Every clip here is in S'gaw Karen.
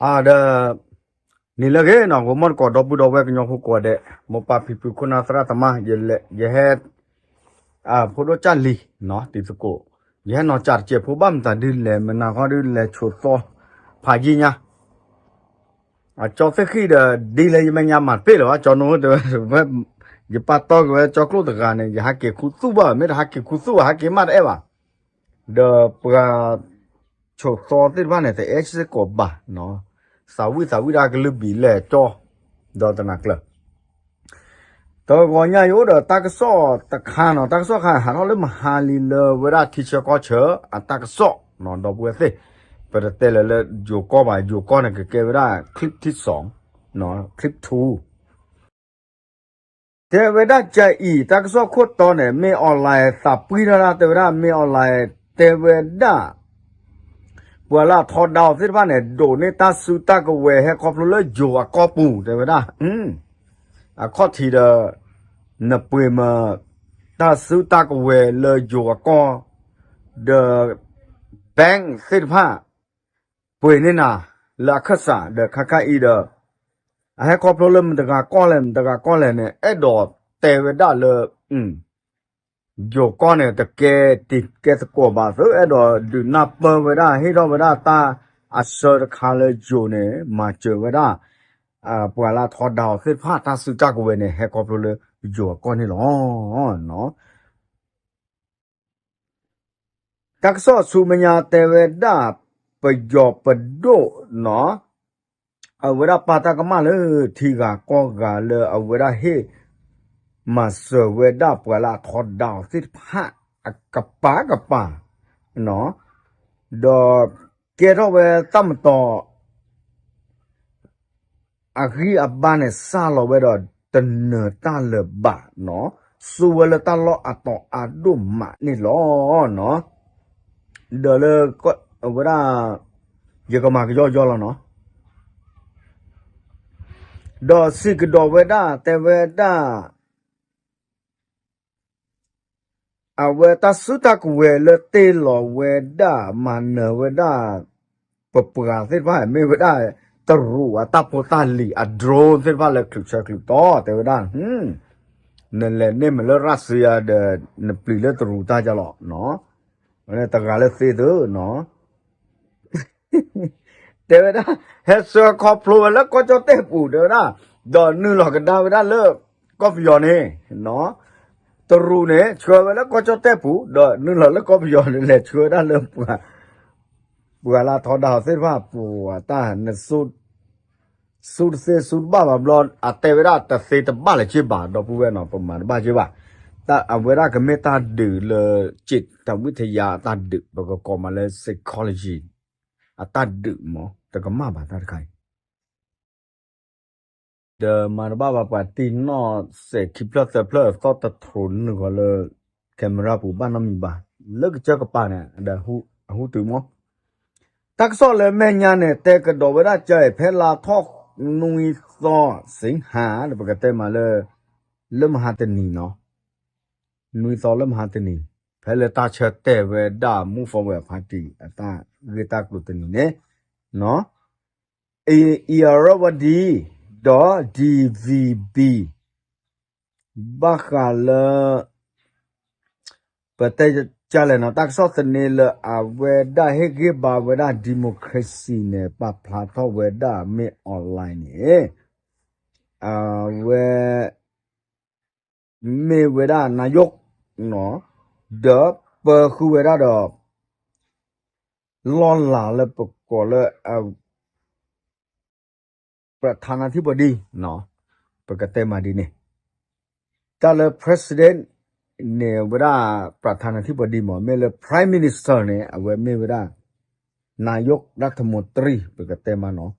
အဒီး နံၤလၢအဂ့ၤနီၤ ဂီၤမီၢ်တကိး ဒီပုၢ်ဒီဝဲၢ်ကညီဖိကိးဂၤဒဲး မိၢ်ပၢ်ဖံဖု ခိၣ်နၢ်သရၣ်သမါ ယဟဲ ဖိဒိၣ်ကၢ်လံၤ တံၤသကိး ယဟဲနီၢ်ကၠးတစဲးဖိ ဘၣ်မတၤဒုလဲၣ် မနၤဃီဒုလဲၣ် ဆိးသီ ဖးယံာ်ညါ အကၠီသ့ၣ်ဃံၣ်ဒီး ဒ်လဲၣ်ယမဲာ်ညါမၤတပ့ၢ်လၢၤဘၣ် ကၠီနိ တဲဝဲ ယပာ်တီက့ၤဝဲကၠီကျိာ်တဂၤန့ၣ် ယဟးက့ၤခူသူၣ်ဘၣ် မ့ၢ်တဟးက့ၤခူသူၣ် ဟးက့ၤမးတအဲၣ်ဘၣ် ဒီးပှၤ ဆိးသီသ့ၣ်တဖၣ်န့ၣ် တအဲၣ်စ့ၢ်ကီးဘၣ် သးဝံၣ်သးဝံၣ်ဒၣ်ကလုၢ်ဘံၣ်လဲၣ်ကၠီ ဒီးတနၤကျၢၤ တဂီၤညါယအိၣ်ဒီးတၢ်ကစီၣ်တခါနီၤ တၢ်ကစီၣ်တခါ ဟးထီၣ်လၢမဟါလံလၢဝဲဒၣ်ထံဆၢကီၢ်ဆၢ အတၢ်ကစီၣ်နီၤ ဒီပုၢ်ဝဲၢ်သ့ၣ် ပတတဲလၢၤလၢယိၤကီၢ်ဘၣ် ယိၤကီၢ်န့ၣ် ကကဲဝဲဒၣ် clip ထံစီ clip two တဲဝဲဒၣ်ကအံၤ တၢ်ကစီၣ်ခိၣ်တီန့ၣ် မ့ၢ် online သးပှံၢ်ထီၣ်ဒၣ် တဲဝဲဒၣ် မ့ၢ် online တဲဝဲဒၣ် ပှၤလၢအထီဒါအီၤသ့ၣ်တဖၣ်န့ၣ် ဒိးန့ၢ်တၢ်စုတၢ်ကဝဲၤဟဲခီဖျိလၢယိၤအကီၢ်ပူၤ တဲဝဲဒၣ် အခီၣ်ထံးဒီး နပှ့ၤမ တၢ်စုတၢ်ကဝဲၤလၢယိၤအကီၢ် ဒီး bank သ့ၣ်တဖၣ် ပှ့ၤန့ၢ်နၤ လၢအခၢၣ်စး ဒီးခါခါအံၤဒီး အဟဲခီဖျိလၢမတဂၤကီၢ်လဲၣ် မတဂၤကီၢ်လဲၣ်န့ၣ် အဲၣ်ဒိးတဲဝဲဒၣ်လၢ ယိၤကီၢ်န့ၣ် တကဲတံၤကဲသကိးဘၣ်သ့ အဲၣ်ဒိးဒုးနၢ်ပၢၢ်ဝဲဒၣ် ဟ့ၣ်ထီၣ်ဝဲဒၣ်တၢ်အဆၢတခါလၢယိၤန့ၣ် မၤစၢၤဝဲဒၣ် ပှၤလၢအထီဒါအီၤသ့ၣ်တဖၣ် တၢ်စုတၢ်ကဝဲၤန့ၣ် ဟဲခီဖျိလၢယိၤအကီၢ်န့ၣ်လီၤ. တၢ်ကစီၣ်ဆူမဲာ်ညါတဲဝဲဒၣ် ပယီၤပဒိၣ်နီၤ အဝဲဒၣ်ပာ်တၢ်ကမၣ်လၢထံဂၤကီၢ်ဂၤလၢအဝဲဒၣ်ဟ့ၣ် မၤစၢၤဝဲဒၣ်ပှၤလၢအထီဒါအီၤသ့ၣ်တဖၣ် အကပၤကပၤ ဒီးကဲထီၣ်ဝဲတၢ်မတီၤ အဂံၢ်အဘါန့ၣ် စၢ်လီၤဝဲဒီးတနၢၤတၢ်လၢၤဘၣ်နီၤ, စိဝဲလၢတၢ်လီၢ်အတီၤအါဒိၣ်မးန့ၣ်လီၤ. ဒီးလၢ အဝဲဒၣ် ယကမၤကယီကယီလီၤနီၤ, ဒီးစံးကဒီးဝဲဒၣ် တဲဝဲဒၣ် အဝဲတၢ်စုတၢ်ကဝဲၤလၢတ့ၢ်လီၤဝဲဒၣ် မၤနၢၤဝဲဒၣ် ပပှၤသ့ၣ်တဖၣ် မ့ၢ်ဝဲဒၣ် တရူးအတၢ်ဖိတၢ်လံၤအ drone သ့ၣ်တဖၣ်လၢချုးဆၢချုးတီ တဲဝဲဒၣ်, နလဲၤန့ၢ်မ့ၢ်လၢရၣ်စံယၤဒီး နပျံၤလၢတရူးတၢ်ယၤလီၤ, တဂၤလၢသ့သုနီၤ တဲဝဲဒၣ် ဟဲဆှၢခီဖျိဝဲလၢကီၢ်ကၠီၣ်တဲၣ်ပူၤ တဲဝဲဒၣ်, ဒီးနုာ်လီၤကဒါဝဲဒၣ်လၢ ကီၢ်ပယီၤန့ၣ်, တရူးန့ၣ် ဆှၢဝဲလၢကီၢ်ကၠီၣ်တဲၣ်ပူၤ ဒီးနုာ်လီၤလၢကီၢ်ပယီၤန့ၣ် လဲၤဆှၢဝဲဒၣ်လၢ ပှၤလၢအထီဒါအီၤသ့ၣ်တဖၣ် ပှၤတၢ်န ဆူတသ့ဆူတဘၣ်ဘၣ်ဘျီ အတဲဝဲဒၣ်တသ့တဘၣ်လၢၤက့ဘၣ် ဒီပုၢ်ဝဲၢ်နီၤ ပမၤတဘၣ်က့ဘၣ်, အဝဲဒၣ်ကမ့ၢ်တၢ်ဒုးလၢ จิตวิทยา အတၢ်ဒုး ပကကိးမးလၢ psychology အတၢ်ဒုးမး တကမၣ်ဘၣ်တၢ်တခါအံၤ ဒီးမၤတဘၣ်ဘၣ်ပှၤတံၢ်နီၣ်စဲးခံဖျၢၣ်သၢဖျၢၣ်သီၣ်တထြိးနုာ်ဃီလၢ camera ပူၤဘၣ်နီတမံၤဘၣ်, လၢကစၢၢ်ကပၤန့ၣ် ဒီးအဟူတုၤမး, တၢ်ကစီၣ်လၢမဲာ်ညါန့ၣ် တဲကဒီးဝဲဒၣ်ကၢ်အံၤ ဖဲလါထီၣ်နွံသီ စံဟါ ပကတဲမးလၢ လၢမဟါတနံၤနီၤ, နွံသီလၢမဟါတနံၤ ဖဲလၢတၢ်ဆၢတဲာ်ဝဲဒၣ် Move Forward Party အတၢ်ဂ့ၢ်တၢ်ကျိၤတနံၤန့ၣ် Irrawaddy ဒီး DVB ဘၣ်ဃးလၢ ပတဲကလဲၣ်နီၤ တၢ်ကစီၣ်သန့လၢအဝဲဒၣ်ဟ့ၣ်ဂံၢ်ဘါဝဲဒၣ် democracy န့ၣ် ပာ်ဖျါထီၣ်ဝဲဒၣ်မ့ၢ် online န့ၣ် အဝဲ မ့ၢ်ဝဲဒၣ် နာယိၣ် ဒီးပၢဃုာ်ဝဲဒၣ်ဒီး လီၢ်လၤလၢပကိးလၢ ပထါနါထံပီဒံ ပကတဲမးဒ်န့ၣ်, တၢ်လၢ president န့ၣ် အဝဲဒၣ် ပထါနါထံပီဒံမး မ့ၢ်လၢ prime minister န့ၣ် အဝဲမ့ၢ်ဝဲဒၣ် နာယိၣ် ရၣ်ထမူတရံ ပကတဲမးနီၤ,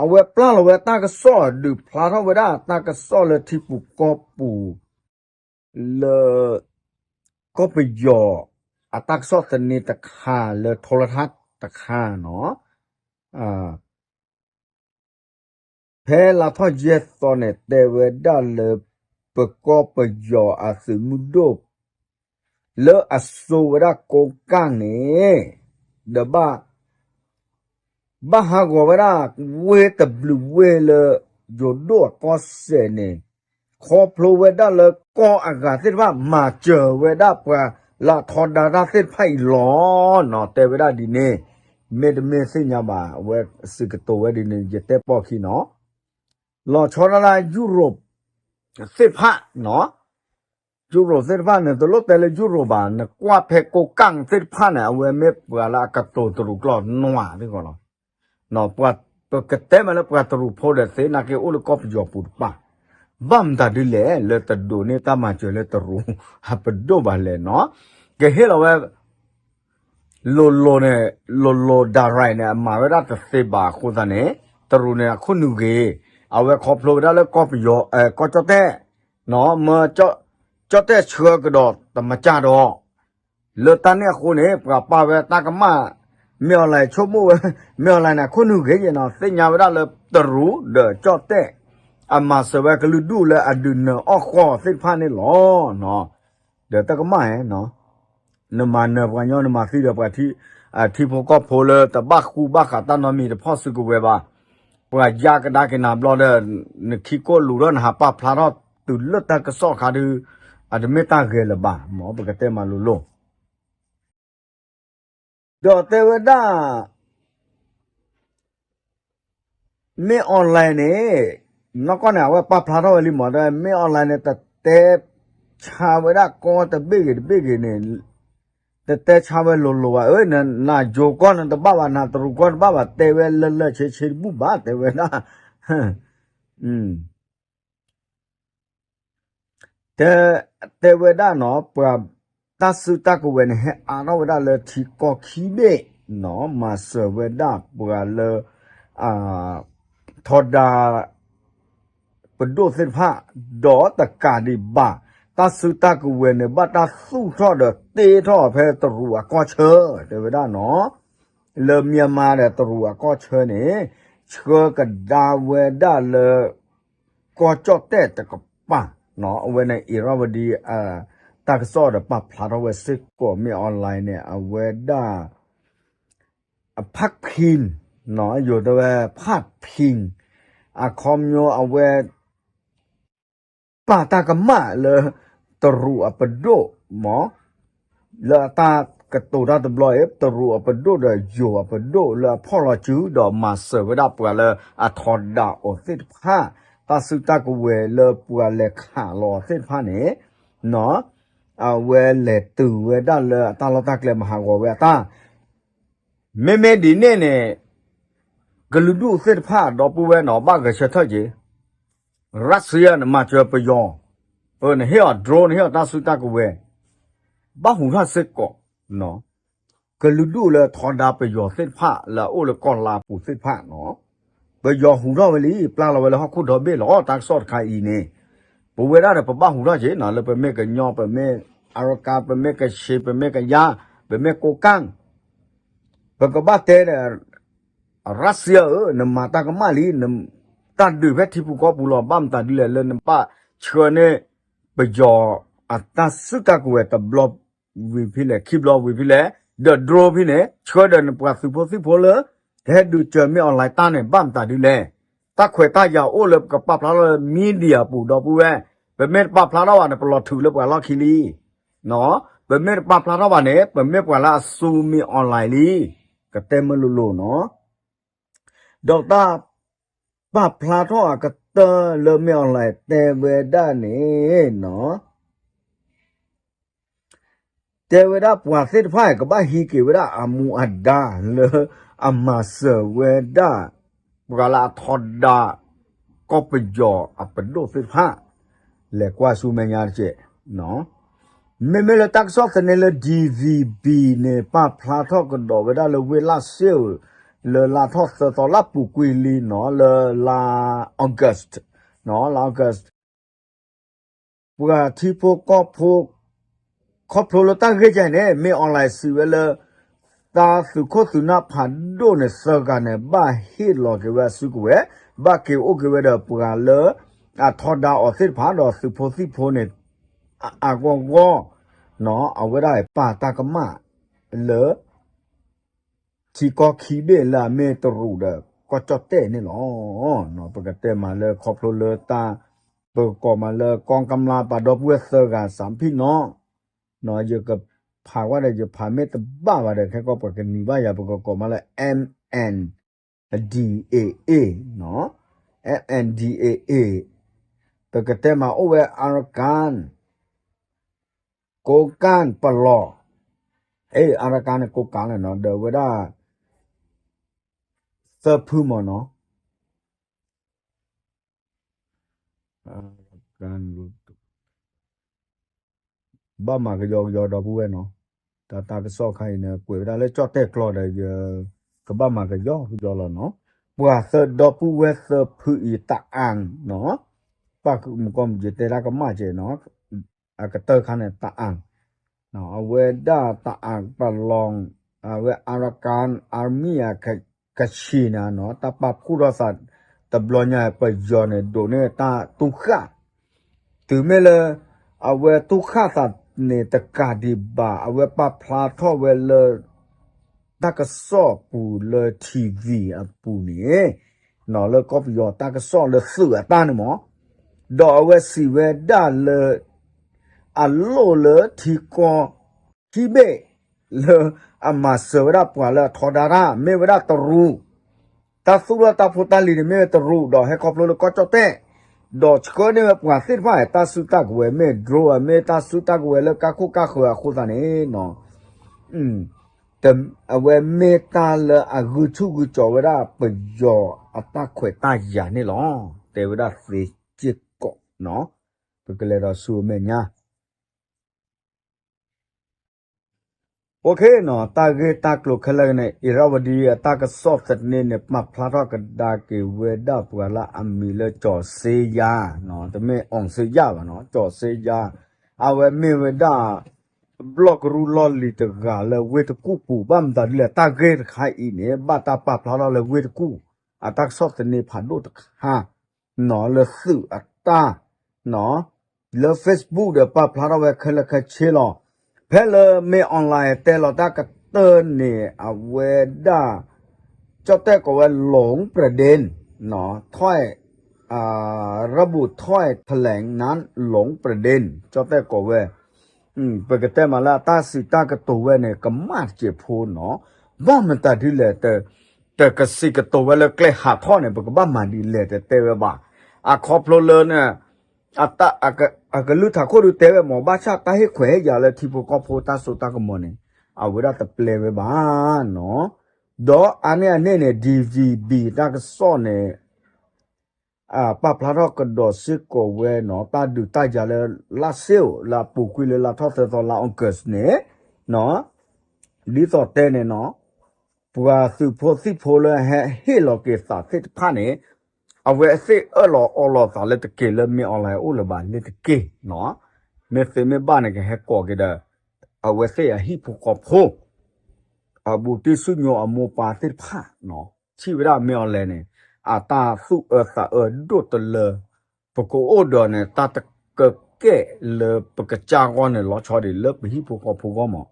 အဝဲပျၢ်လီၤဝဲတၢ်ကစီၣ် ဒုးဖျါထီၣ်ဝဲဒၣ်တၢ်ကစီၣ်လၢထံပူၤကီၢ်ပူၤ လၢ ကီၢ်ပယီၤ အတၢ်ကစီၣ်သန့တခါလၢ ထိလထါတခါနီၤ, ဖဲလါထီၣ်ယဲၢ်သီန့ၣ် တဲဝဲဒၣ်လၢ ပကီၢ်ပယီၤအသုးမုၢ်ဒိၣ် လၢအစိာ်ဝဲဒၣ်ကိးကၢ်န့ၣ် ဒီးဘၣ် ဘၣ်ဟးဂီၤဝဲဒၣ် ဝ့ၢ်တဘျုးဝ့ၢ်လၢ ယိၤဒိၣ်အကီၢ်စဲၣ်န့ၣ် ခီဖျိဝဲဒၣ်လၢကီၢ်အဂၤသ့ၣ်တဖၣ် မၤစၢၤဝဲဒၣ်ပှၤလၢအထီဒါတၢ်သ့ၣ်တဖၣ်အံၤလီၤနီၤ. တဲဝဲဒၣ်ဒ်န့ၣ် မ့တမ့ၢ်သ့ၣ်ညါဘၣ် အဝဲစံးကတိၤဝဲဒ်န့ၣ် ယတဲပိာ်ခံနီၤ. လီၤဆီဒၣ်လၢယူရိၣ်သ့ၣ်တဖၣ်နီၤ ယူရိၣ်သ့ၣ်တဖၣ်န့ၣ် တလိၣ်တဲလၢယူရိၣ်ဘၣ်, နကွၢ်ဖဲကိးကၣ်သ့ၣ်တဖၣ်န့ၣ် အဝဲမ့ၢ်ပှၤလၢအကတိၤတရူးကျိာ်နွံသ့ၣ်ကီးလီၤ. ပကတဲမးလၢပှၤတရူးဖိဒီးသ့နာ်က့အိၣ်လၢကီၢ်ပယီၤပူၤတပၣ်, ဘၣ်မတၤဒ်လဲၣ် လၢတဒိးန့ၢ်တၢ်မၤစၢၤလၢတရူးအပဒိၣ်ဘၣ်လဲၣ်နီၤ. ကဟ့ၣ်လီၤဝဲ လိၤလိၤန့ၣ် လိၤလိၤ direct န့ၣ် အမၤဝဲဒၣ်တသ့ဘၣ်အဃိသတးန့ၣ် တရူးန့ၣ်အခိၣ်နူာ်ဂ့ၤ, အဝဲခီဖျိဝဲဒၣ်လၢကီၢ်ပယီၤ ကီၢ်ကၠီၣ်တဲၣ် မၢ ကၠီၣ်တဲၣ်ဆှၢကဒီးတမၤကၢ်ဒီး လၢတၢ်န့ၣ်အဃိန့ၣ် ပှၤပာ်ဝဲတၢ်ကမၣ် မ့ၢ်အီၤလဲၣ်ဆိကမိၣ်ဝဲ မ့ၢ်အီၤလဲၣ်န့ၣ် အခိၣ်နူာ်ဂ့ၤယဲၢ်နီၤ သ့ၣ်ညါဝဲဒၣ်လၢတရူးဒီးကၠီၣ်တဲၣ် အမၤစၢၤဝဲကလုာ်ဒူၣ်လၢအဒုးနၢၤအီၣ်ဃီသ့ၣ်တဖၣ်န့ၣ်လီၤ. ဒီးတၢ်ကမၣ် နမၤနၢၤပှၤညီ နမၤသံဒီးပှၤထံဖိကီၢ်ဖိလၢတဘၣ်ဃူဘၣ်ဃးတၢ်နီတမံၤတဖီၣ်စုကဝဲၤဘၣ်, ပှၤယါကဒါက့ၤနၤဘျီဒီး နခံကိၣ်လူၤထီၣ်နဟးပာ်ဖျါထီၣ်တုၤလၢတၢ်ကစီၣ်ခါဒုး အတမ့ၢ်တၢ်ဂဲၤလၢၤဘၣ် မ်ပကတဲမးလိၤလိၤ ဒီးတဲဝဲဒၣ် မ့ၢ်အီၤလဲၣ်န့ၣ် နီၢ်ကီၢ်န့ၣ် အဝဲပာ်ဖျါထီၣ်ဝဲလံမး မ့ၢ်အီၤလဲၣ်န့ၣ် တတဲဆါဝဲဒၣ်ကီၢ်တဘ့ၣ်ဂ့ၤတဘ့ၣ်ဂ့ၤန့ၣ် တတဲဆါဝဲလိၤလိၤဘၣ်, အၢ နယိၤကီၢ်န့ၣ်တဘၣ်ဘၣ် နတရူးကီၢ်တဘၣ်ဘၣ် တဲဝဲလၢလၢဆ့ဆ့တဘူၣ်ဘၣ် တဲဝဲဒၣ် တဲ တဲဝဲဒၣ်နီၤ ပှၤတၢ်စုတၢ်ကဝဲၤန့ၣ် ဟဲအါထီၣ်ဝဲဒၣ်လၢထံကီၢ်ခံဘ့ၣ်နီၤ မၤစၢၤဝဲဒၣ်ပှၤလၢ ထီဒါ ပဒိၣ်သ့ၣ်တဖၣ် ဒီးတကးဒံးဘၣ် တၢ်စုတၢ်ကဝဲၤန့ၣ် ဘၣ်တၢ်သူၣ်ထီၣ်ဒီးတ့ထီၣ်ဖဲတရူးအကီၢ်ဆၢ တဲဝဲဒၣ်နီၤ လၢမၠၣ်မၣ်ဒီးတရူးအကီၢ်ဆၢန့ၣ် ဆှၢကဒါဝဲဒၣ်လၢ ကီၢ်ကၠီၣ်တဲၣ်တကပၤ အဝဲန့ၣ် အ့ၤရၣ်ဝဒံ တၢ်ကစီၣ်ဒီးပာ်ဖျါထီၣ်ဝဲစ့ၢ်ကီး မ့ၢ်အီၤလဲၣ်န့ၣ် အဝဲဒၣ် အဖးဖံၣ် ယိၤတဲဝဲ ဖးဖံၣ် အခီပညီအဝဲ ပာ်တၢ်ကမၣ်လၢ တရူးအပဒိၣ်မး လၢအတၢ်ကတိၤတၢ်တဘျီအံၤ တရူးအပဒိၣ်ဒီးယိၤအပဒိၣ်လၢအဖီၣ်လီၤစု ဒီးမၤစၢၤဝဲဒၣ်ပှၤလၢအထီဒါအီၤသ့ၣ်တဖၣ် တၢ်စုတၢ်ကဝဲၤလၢပှၤလဲၤခးလီၤအီၤသ့ၣ်တဖၣ်န့ၣ် အဝဲလဲၤတုၤဝဲဒၣ်လၢအတၢ်လီၢ်တၢ်ကျဲမၤဟးဂီၤဝဲအတၢ် မ့မ့ၢ်ဒ်န့ၣ်န့ၣ် ကလုာ်ဒူၣ်သ့ၣ်တဖၣ်ဒီပုၢ်ဝဲၢ်နီၤ ဘၣ်ဂဲၤဆၢထၢၣ်က့ၤ ရၢၣ်စံယါ နမၤစၢၤပယီၤ နဟ့ၣ်အီၤ drone နဟ့ၣ်အီၤတၢ်စုတၢ်ကဝဲၤ ဘၣ်ဟူးထီၣ်စ့ၢ်ကီး ကလုာ်ဒူၣ်လၢထီဒါပယီၤသ့ၣ်တဖၣ် လၢအအိၣ်လၢကီၢ်လါပူၤသ့ၣ်တဖၣ်နီၤ ပယီၤဟူးထီၣ်ဝဲလံ ပျၢ်လီၤဝဲလၢဟီၣ်ခိၣ်ဒီဘ့ၣ်လီၤ တၢ်ကစီၣ်တခါအံၤန့ၣ် ပဝဲဒၣ်ဒီးပဘၣ်ဟူးထီၣ်က့ၤနီၤ လၢပမ့ၢ်ကညီ ပမ့ၢ်အရကၤ ပမ့ၢ်ကဆ့း ပမ့ၢ်ကယါ ပမ့ၢ်ကိးကၣ် ပကဘၣ်တဲဒီး ရၢၣ်စံယါဧၢ နမၤတၢ်ကမၣ်လံ တၢ်ဒုးဖဲထံပူၤကီၢ်ပူၤလီၤ ဘၣ်မတၤဒ်လဲၣ် လၢနဘၣ်ဆှၢန့ၢ် ပယီၤအတၢ်စုတၢ်ကဝဲၤတဘျီဝံၤဖဲလဲၣ် ခံဘျီဝံၤဖဲလဲၣ် ဒီး drone ဖဲန့ၣ် ဆှၢဒီးနပှၤသုးဖိသံၣ်ဖိလၢ ကဟဲဒုးစၢၤမ့ၢ်အီၤလဲၣ်တၢ်န့ၣ် ဘၣ်မတၤဒ်လဲၣ် တၢ်ခွဲးတၢ်ယာ်အိၣ်လၢပကပာ်ဖျါထီၣ်လၢ media အပူၤဒီပုၢ်ဝဲၢ် ပမ့ၢ်တပာ်ဖျါထီၣ်ဘၣ်န့ၣ် ပလီၤထုးလၢပှၤလီၢ်ခံလံ ပမ့ၢ်တပာ်ဖျါထီၣ်ဘၣ်န့ၣ် ပမ့ၢ်ပှၤလၢအစူမ့ၢ်အီၤလဲၣ်လံ ကတဲမ့ၢ်လိၤလိၤနီၤ ဒီးတၢ်ပာ်ဖျါထီၣ်အကတၢၢ်လၢမ့ၢ်အီၤလဲၣ်တဲဝဲဒၣ်န့ၣ်နီၤ တဲဝဲဒၣ်ပှၤသ့ၣ်တဖၣ် ကဘၣ်ဟံးက့ၤဝဲဒၣ်အမူအဒါလၢအမၤစၢၤဝဲဒၣ် ပှၤလၢအထီဒါ ကီၢ်ပယီၤအပဒိၣ်သ့ၣ်တဖၣ် လဲၤကွၢ်ဆူမဲာ်ညါတက့ၢ် မ့မ့ၢ်လၢတၢ်ကစီၣ်သန့လၢ DVB န့ၣ် ပာ်ဖျါထီၣ်ကဒီးဝဲဒၣ်လၢဝ့ၢ်လၢ်စ့ၣ်ဧၢ လၢလါထီၣ်သၢသီလၢပူၤကွံာ်လံနီၤ လၢလါ August လါ August ပှၤထံဖိကီၢ်ဖိ ခီဖျိလၢတၢ်ဂ့ၢ်ကဲန့ၣ် မ့ၢ်အီၤလဲၣ်စံးဝဲလၢ တၢ်သုးခိၣ်သုးနၢ်ဖးဒိၣ်န့ၣ် သၢဂၤန့ၣ် ဘၣ်ဟ့ၣ်လီၤက့ၤဝဲအစုကဝဲၤ ဘၣ်က့ၤအိၣ်က့ၤဝဲဒီးပှၤလၢ အထီဒါအီၤသ့ၣ်တဖၣ်ဒီးသုးဖိသံၣ်ဖိန့ၣ် အဂီၢ်ဂီၢ် အဝဲဒၣ်ပာ်တၢ်ကမၣ်လၢ ထံကီၢ်ခံဘ့ၣ်လၢအမ့ၢ်တရူးဒီးကီၢ်ကၠီၣ်တဲၣ်န့ၣ်လီၤ. ပကတဲမးလၢခီဖျိလၢတၢ် ပကကိးမးလၢ ကီကမျၢပာ်ဒီပုၢ်ဝဲၢ်သၢဂၤစးဖံၣ်နီၤ, ယကဖးဝဲဒီး ယဖးမ့ၢ်တဘၣ်ဘၣ်ဒီး ခဲကီၢ်ပှၤကနံၤဘၣ်ယၤ ပကကိးမးလၢ M N D A A နီၤ, M N D A A ပကတဲမးအိၣ်ဝဲ Arakan ကိးကၢ်ပလီၢ်, အ့ Arakan န့ၣ်ကိးကၢ်လီၤနီၤ, ဒီးဝဲဒၣ် သၢဖုမ့ၢ်နီၤ, ဘၣ်မၤကယီကယီဒီပုၢ်ဝဲၢ်နီၤ, တၢ်တၢ်ကစီၣ်ခါအံၤန့ၣ် ကွဲးဝဲဒၣ်လၢကၠီၣ်တဲၣ်ကျိာ်ဒီး ယကဘၣ်မၤကယီကယီလီၤနီၤ, ပှၤသၢဒီပုၢ်ဝဲၢ်သၢဖုအံၤ တအၣ်နီၤ, ပၣ်မုၢ်ကီၢ်မုၢ်ယတဲတၢ်ကမၣ်ကဲနီၤ, အကတၢၢ်ခါန့ၣ် တအၣ် အဝဲဒၣ်တအၣ်ပလီၢ်, အဝဲ Arakan Army အကဆံးန့ၣ်နီၤ, တၢ်ပာ်ဖှိၣ်ထီၣ်သးတဘျီညါ ပယီၤန့ၣ် ဒိးန့ၢ်တၢ်တူၢ်ဃၣ်, တုၤမ့ၢ်လၢ အဝဲတူၢ်ဃၣ်သးန့ၣ်တကးဒံးဘၣ် အဝဲပာ်ဖျါထီၣ်ဝဲလၢ တၢ်ကစီၣ်ပူၤလၢ ထံၣ်ဝံၤ အပူၤန့ၣ်, လၢကီၢ်ပယီၤတၢ်ကစီၣ်လၢသုးအတၢ်န့ၣ်မ့ၢ်, ဒီးအဝဲစံးဝဲဒၣ်လၢ အလိၣ်လၢထံကီၢ်ခံဘ့ၣ် လၢအမၤစၢၤဝဲဒၣ်ပှၤလၢအထီဒါတၢ် မ့ၢ်ဝဲဒၣ်တရူး, တၢ်သူၣ်ထီၣ်တၢ်ဖိတၢ်လံၤန့ၣ် မ့ၢ်ဝဲတရူး ဒီးဟဲခီဖျိလၢကီၢ်ကၠီၣ်တဲၣ်, ဒီးဆှၢန့ၢ်ဝဲပှၤသ့ၣ်တဖၣ် တၢ်စုတၢ်ကဝဲၤ မ့ၢ် drone မ့ၢ် တၢ်စုတၢ်ကဝဲၤလၢကါခိၣ်ကါဃၢၤအဃိသတးန့ၣ်နီၤ, အဝဲမ့ၢ်တၢ်လၢအဂုာ်ဆူၣ်ဂုာ်ကီၤဝဲဒၣ်ပယီၤအတၢ်ခွဲးတၢ်ယာ်န့ၣ်လီၤ. တဲဝဲဒၣ်သ့စ့ၢ်ကီးနီၤ, ပကလဲၤဒီးဆူအမဲာ်ညါ OK နီၤ, တၢ်ဂ့ၢ်တၢ်ကျိၤခဲလၢာ်န့ၣ် အ့ၤရၣ်ဝဒံအတၢ်ကစီၣ်သန့န့ၣ် ပာ်ဖျါထီၣ်ကဒါက့ၤဝဲဒၣ်ပှၤလၢအမံၤလၢကၠီၤစ့ယါ, တမ့ၢ်အီၣ်စ့ယါဘၣ်နီၤ, ကၠီၤစ့ယါ, အဝဲမ့ၢ်ဝဲဒၣ် ဘျီၣ်ကရူၢ်လီၢ်လံၤတဂၤလၢဝ့ၢ်တကူၣ်ပူၤ ဘၣ်မတၤဒ်လဲၣ် တၢ်ဂ့ၢ်တခါအံၤန့ၣ် ဘၣ်တၢ်ပာ်ဖျါထီၣ်လၢဝ့ၢ်တကူၣ် အတၢ်ကစီၣ်သန့ဖးဒိၣ်တခါ နီၤ လၢသုးအတၢ် နီၤ လၢ Facebook ဒီးပာ်ဖျါထီၣ်ဝဲခဲလၢာ်ခဲဆ့လီၤ. ဖဲလၢမ့ၢ် online တဲလီၤတၢ်ကတၢၢ်န့ၣ် အဝဲဒၣ် ကၠီၣ်တဲၣ်ကိးဝဲ လူင်ပြဒ့ၣ် နီၤ ถ้อย ระบุถ้อยแถลงนั้น လူင်ပြဒ့ၣ် ကၠီၣ်တဲၣ်ကိးဝဲ ပကတဲမးလၢအတၢ်စံးတၢ်ကတိၤဝဲန့ၣ် ကမၣ်တစဲးဖိနီၤ, ဘၣ်မတၤဒ်လဲၣ် တကစံးကတိၤဝဲလၢကျဲဟးထီၣ်န့ၣ် ပကဘၣ်မၤဒ်လဲၣ်တတဲဝဲဘၣ်. အခီဖျိလၢန့ၣ် အကလုၢ်ထးခိၣ်ဒုးတဲဝဲမ့ၢ် ဘၣ်ဆၣ်တၢ်ဟ့ၣ်ခွဲးဟ့ၣ်ယာ်လၢထံဖိကီၢ်ဖိတၢ်စိတၢ်ကမီၤန့ၣ် အဝဲဒၣ်တပျဲဝဲဘၣ်နီၤ. ဒီးအါန့ၢ်အန့ၣ်န့ၣ် DVB တၢ်ကစီၣ်န့ၣ် ပာ်ဖျါထီၣ်ကဒီးစ့ၢ်ကီးဝဲနီၤ တၢ်ဒုးတၢ်ယၤလၢ လါစ့ၣ်ဧိၤ လၢအပူၤကွံာ်လၢလါထီၣ်သၢသီ လါ August န့ၣ် ဒ်သိးတဲန့ၣ်နီၤ ပှၤသုးဖိသံၣ်ဖိလၢဟဲဟ့ၣ်လီၤက့ၤသးသ့ၣ်တဖၣ်န့ၣ် အဝဲသ့ၣ်အၢၣ်လီၤအီလီၤသးလၢတက့ၢ် လၢမ့ၢ် online အိၣ်လၢၤဘၣ်လၢတက့ၢ်နီၤ. မ့ၢ်သ့မ့ၢ်ဘၣ်န့ၣ် ကဟဲကိးက့ၤဒီး အဝဲသ့ၣ်အဟံၣ်ဖိဃီဖိ အဘူးတံၢ်ဆူၣ်ညိအမိၢ်ပၢ်သ့ၣ်တဖၣ်နီၤ ထံၣ်ဝဲဒၣ်မ့ၢ် online န့ၣ် အတၢ်သူၣ်အၢသးအၢဒိၣ်တလၢ ပကအိၣ်ဒီးန့ၣ် တၢ်တကၢကဲလၢပကစၢ်ဂီၢ်န့ၣ် လီၤဆီဒံးလၢပဟံၣ်ဖိဃီဖိဂီၢ်မး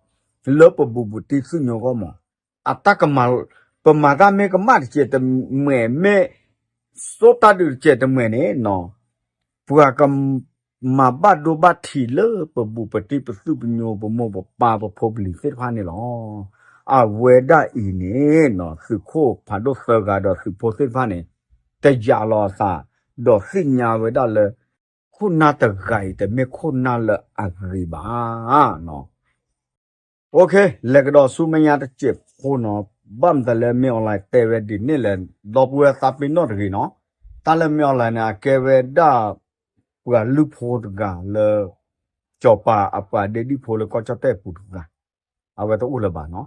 လၢပဘူးဘူးတံၢ်ဆူၣ်ညိဂီၢ်မး အတၢ်ကမၤ ပမၤတၢ်မ့ၢ်ကမၣ်တစဲးတမှဲာ် မ့ၢ်စိတၢ်ဒုးတစဲးတမှဲာ်န့ၣ်နီၤ ပှၤကမၤဘၣ်ဒိဘၣ်ထံးလၢပဘူးပတံၢ်ပသူၣ်ပညိ ပမိၢ်ပပၢ်ပဖိပလံၤသ့ၣ်တဖၣ်န့ၣ်လီၤ. အဝဲဒၣ်အံၤန့ၣ်နီၤ သုးခိၣ်ဖးဒိၣ်သၢဂၤဒီးသုးဖိသ့ၣ်တဖၣ်န့ၣ် တယာ်လီၤအသး ဒီးသ့ၣ်ညါဝဲဒၣ်လၢ ခိၣ်နၢ်တဂၤအံၤ တမ့ၢ်ခိၣ်နၢ်လၢအဂ့ၤဘၣ်နီၤ. လဲၤကဒီးဆူမဲာ်ညါတစဲးဖိနီၤ, ဘၣ်မတၤလၢမ့ၢ် online တဲဝဲဒ်န့ၣ်လဲၣ်, ဒီပုၢ်ဝဲၢ်သးပ့ၤနီၣ်တဂ့ၤနီၤ, တၢ်လၢမ့ၢ် online န့ၣ် အကဲဝဲဒၣ် ပှၤလုၢ်ဖိတဂၤလၢ စီၤပၤအပှၤဒ့ဒံၣ်ဖိလၢကီၢ်ကၠီၣ်တဲၣ်ပူၤတဂၤ, အဝဲတအိၣ်လၢၤဘၣ်နီၤ.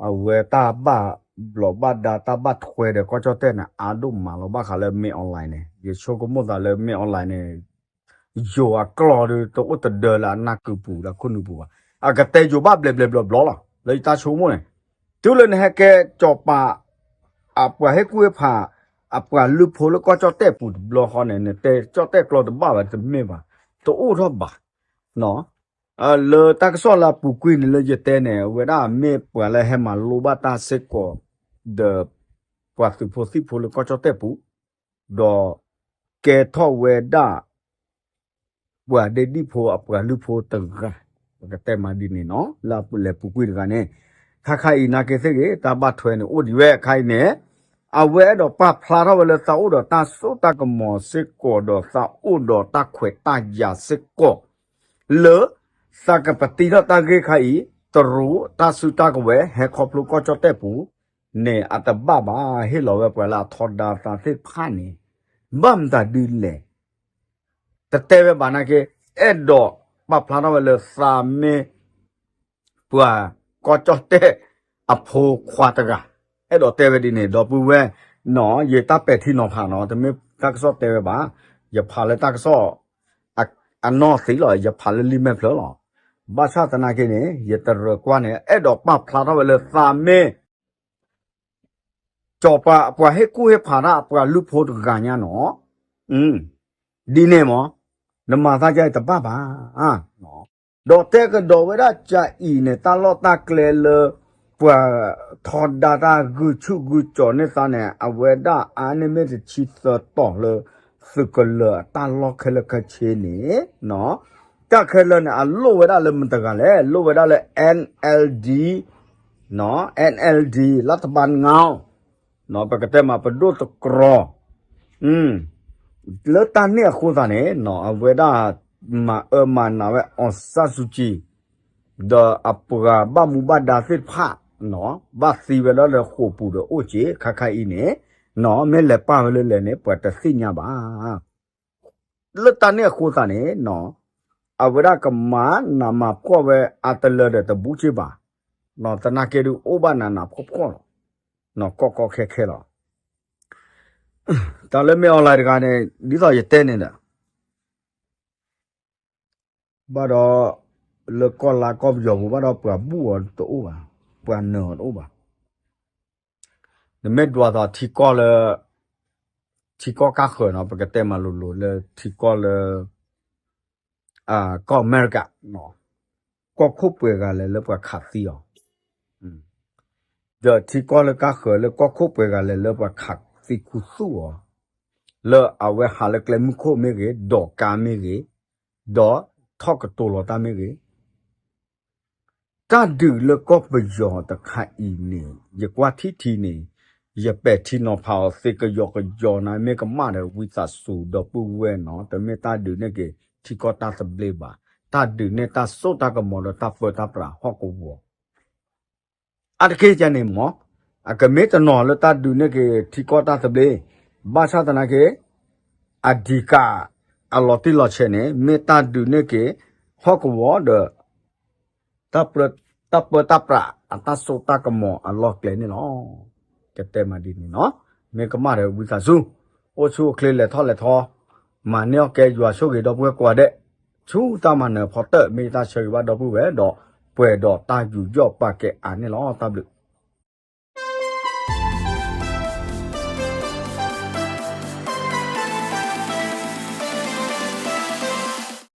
အဝဲတၢ်ဘၣ်ဘျီးဘၣ်ဒါ တၢ်ဘၣ်ထွဲဒီးကီၢ်ကၠီၣ်တဲၣ်န့ၣ် အါဒိၣ်မးလီၤ. ဘၣ်ဃးလၢမ့ၢ် online န့ၣ် ယဆိကမိၣ်သးလၢမ့ၢ် online န့ၣ် ယိၤအကျီၢ်ဒီးတအိၣ်တဒၢလၢအနၢ်ကုပူၤဒီးခိၣ်နူာ်ပူၤဘၣ်. အကတဲယိၤဘၣ်ဘျဲးဘျဲးဘျီဘျီလီၤ. လၢယတၢ်ဆိကမိၣ်န့ၣ် တုၤလၢနဟဲကဲစီၤပၤ အပှၤဟ့ၣ်ကူၣ်ဟ့ၣ်ဖး အပှၤလုၢ်ဖိလၢကီၢ်ကၠီၣ်တဲၣ်ပူၤတဘျီဃီန့ၣ် နတဲကၠီၣ်တဲၣ်ကျိာ်တဘၣ်ဘၣ်တမ့ၢ်ဘၣ်, တအိၣ်ထီၣ်ဘၣ်နီၤ. လၢတၢ်ကစီၣ်လၢအပူၤကွံာ်န့ၣ်လၢယတဲန့ၣ် အဝဲဒၣ်မ့ၢ်ပှၤလၢဟဲမၤလိဘၣ်တၢ်စ့ၢ်ကီး ဒီးပှၤသုးဖိသံၣ်ဖိလၢကီၢ်ကၠီၣ်တဲၣ်ပူၤ ဒီးကဲထီၣ်ဝဲဒၣ် ပှၤဒ့ဒံၣ်ဖိအပှၤလုၢ်ဖိတဂၤ, ပကတဲမးဒ်န့ၣ်နီၤ လၢအလဲၤပူၤကွံာ်တဂၤန့ၣ်, ခါခါအံၤနာ်က့သ့ၣ်ဂ့ၤ တၢ်ဘၣ်ထွဲန့ၣ်အိၣ်ဒံးဝဲခါအံၤန့ၣ်, အဝဲအဲၣ်ဒိးပာ်ဖျါထီၣ်ဝဲလၢသးအိၣ်ဒီးတၢ်စိတၢ်ကမီၤစ့ၢ်ကီးဒီးသးအိၣ်ဒီးတၢ်ခွဲးတၢ်ယာ်စ့ၢ်ကီး လၢ သးကပတံထီၣ်တၢ်ဂ့ၢ်ခါအံၤ, တရူးတၢ်စုတၢ်ကဝဲၤဟဲခီဖျိကီၢ်ကၠီၣ်တဲၣ်ပူၤန့ၣ် အတဘၣ်ဘၣ် ဟ့ၣ်လီၤဝဲပှၤလၢအထီဒါသးသ့ၣ်တဖၣ်န့ၣ်, ဘၣ်မတၤဒ်လဲၣ် တတဲဝဲဘၣ်နာ်က့, အဲၣ်ဒိးပာ်ဖျါထီၣ်ဝဲလၢသးမ့ၢ် ပှၤကီၢ်ကၠီၣ်တဲၣ်အဖိခွါတဂၤ, အဲၣ်ဒိးတဲဝဲဒ်န့ၣ် ဒီပုၢ်ဝဲၢ်နီၤ, ယတၢ်ပဲာ်ထံနီၤဖးနီၤ, တမ့ၢ်တၢ်ကစီၣ်တဲဝဲဘၣ်, ယဖးလၢတၢ်ကစီၣ် အနီၢ်သံးလီၤ, ယဖးလၢလံာ်မဲာ်ဖျၢၣ်လီၤ. ဘၣ်ဆၣ်သနာ်က့န့ၣ် ယတရၢၢ်ကွၢ်န့ၣ် အဲၣ်ဒိးပာ်ဖျါထီၣ်ဝဲလၢသးမ့ၢ် ကၠီၤပှၤ ပှၤဟ့ၣ်ကူၣ်ဟ့ၣ်ဖးတၢ်အပှၤလုၢ်ဖိတဂၤညါနီၤ, ဒ်န့ၣ်မး, နမၤသးဒ်အံၤတဘၣ်ဘၣ်. ဒီးတဲကဒီးဝဲဒၣ်ကၠၤအံၤန့ၣ် တၢ်လီၢ်တၢ်ကျဲလၢ ပှၤထီဒါတၢ်ဂုာ်ဆူၣ်ဂုာ်ကၠီၤန့ၢ်သးန့ၣ် အဝဲဒၣ်အါန့ၢ်မ့ၢ်တဆံသၢတီၤလၢ သုးကလၢၤအတၢ်လီၢ်ခဲလၢာ်ခဲဆ့န့ၣ် တၢ်ခဲလၢာ်န့ၣ် အလိၣ်ဝဲဒၣ်လၢမတၤတဂၤလဲၣ်, လိၣ်ဝဲဒၣ်လၢ NLD, NLD လၢတဘၣ်ငါ ပကတဲမးပဒိၣ်တကြီ လၢတၢ်န့ၣ်အဃိသတးန့ၣ် အဝဲဒၣ်မၤအၢမၤနးဝဲ အောင်ဆန်းစုကြည် ဒီးအပှၤဘၣ်မူဘၣ်ဒါသ့ၣ်တဖၣ် ဘၣ်သံဝဲဒၣ်လၢဃိာ်ပူၤဒီးအိၣ်က့ၤ ခါခါအံၤန့ၣ် မ့ၢ်လဲၤပာ်ဝဲလၢလဲၣ်န့ၣ် ပှၤတသ့ၣ်ညါဘၣ်. လၢတၢ်န့ၣ်အဃိသတးန့ၣ် အဝဲဒၣ်ကမၤနးမၤဖှီၣ်ဝဲအတလၢဒီးတဘူးက့ဘၣ်, သနာ်က့ဒုးအိၣ်ဘၣ်နးနးဖှီၣ်ဖှီၣ်လီၤ, ကီကီခဲခဲလီၤ. တၢ်လၢမ့ၢ် online တဂၤန့ၣ် ဒ်သိးယတဲန့ၣ်ဒီး ဘၣ်ဒီး လၢကီၢ်လါကီၢ်ပယီၤပူၤဘၣ်ဒီး ပှၤဘူၣ်အီၤတအိၣ်ဘၣ်, ပှၤနၢၤအီၤတအိၣ်ဘၣ်. နမ့ၢ်ဒွးသိးထံကီၢ်လၢ ထံကီၢ်ကါဃၢၤနီၤ, ပကတဲမးလိၤလိၤလၢထံကီၢ်လၢ ကီၢ်အမဲရကၤ, ကီၢ်ခိၣ်ပှဲၤဂၤလဲၣ်လၢပှၤခးသံအီၤ, ဒီးထံကီၢ်လၢကါဃၢၤလၢကီၢ်ခိၣ်ပှဲၤဂၤလဲၣ်လၢပှၤခးသံခူသူၣ်အီၤ, လၢအဝဲဟးလၢကျဲမုၢ်ခိၣ်မ့ၢ်ဂ့ၤ, ဒိးကါမ့ၢ်ဂ့ၤ, ဒီးထီၣ်ကတိၤလီၤတၢ်မ့ၢ်ဂ့ၤ တၢ်ဒုးလၢကီၢ်ပယီၤတခါအံၤန့ၣ် ယကွၢ်ထံထံန့ၣ် ယပဲာ်ထံနီၤဖးအီၤသ့ကယီကယီနၤ မ့ၢ်ကမၣ်ဒီးဝံသးစူၤ ဒီပုၢ်ဝဲၢ်နီၤ, တမ့ၢ်တၢ်ဒုးန့ၢ်က့ၤထံကီၢ်တၢ်သဘျ့ဘၣ်, တၢ်ဒုးန့ၢ်တၢ်စိတၢ်ကမီၤဒီးတၢ်ပၢတၢ်ပြးဟီၣ်ကဝီၤ အါတက့ၢ်န့ၣ်မ့ၢ် အကမ့ၢ်တနီၤလၢတၢ်ဒုးန့ၢ်က့ၤထံကီၢ်တၢ်သဘျ့, ဘၣ်ဆၣ်သနာ်က့ အဓိက အလီၤတံၢ်လီၤဆဲးန့ၣ် မ့ၢ်တၢ်ဒုးန့ၢ်က့ၤ ဟီၣ်ကဝီၤဒီး တၢ်ပၢတၢ်ပြးအတၢ်စိတၢ်ကမီၤအလီၢ်ကျဲန့ၣ်လီၤ. ကတဲမးဒ်န့ၣ်နီၤ, မ့ၢ်ကမၣ်ဒီးဝံသးစူၤ, အိၣ်ဆူၣ်အိၣ်ချ့လဲၤထီၣ်လဲၤထီ, မၤန့ၢ်အီၣ်ကဲယွၤဆိၣ်ဂ့ၤဒီပုၢ်ဝဲၢ်ကိးဂၤဒဲး, ဆူတၢ်မၤနၢၤဖီတၢၣ် မ့ၢ်ယတၢ်ဆၢဂ့ၤဘၣ်ဒီပုၢ်ဝဲၢ်ဒီး ပှဲၤဒီးတၢ်ယူးယီၣ်ပာ်ကဲအါန့ၣ်လီၤ. တၢ်ဘျုး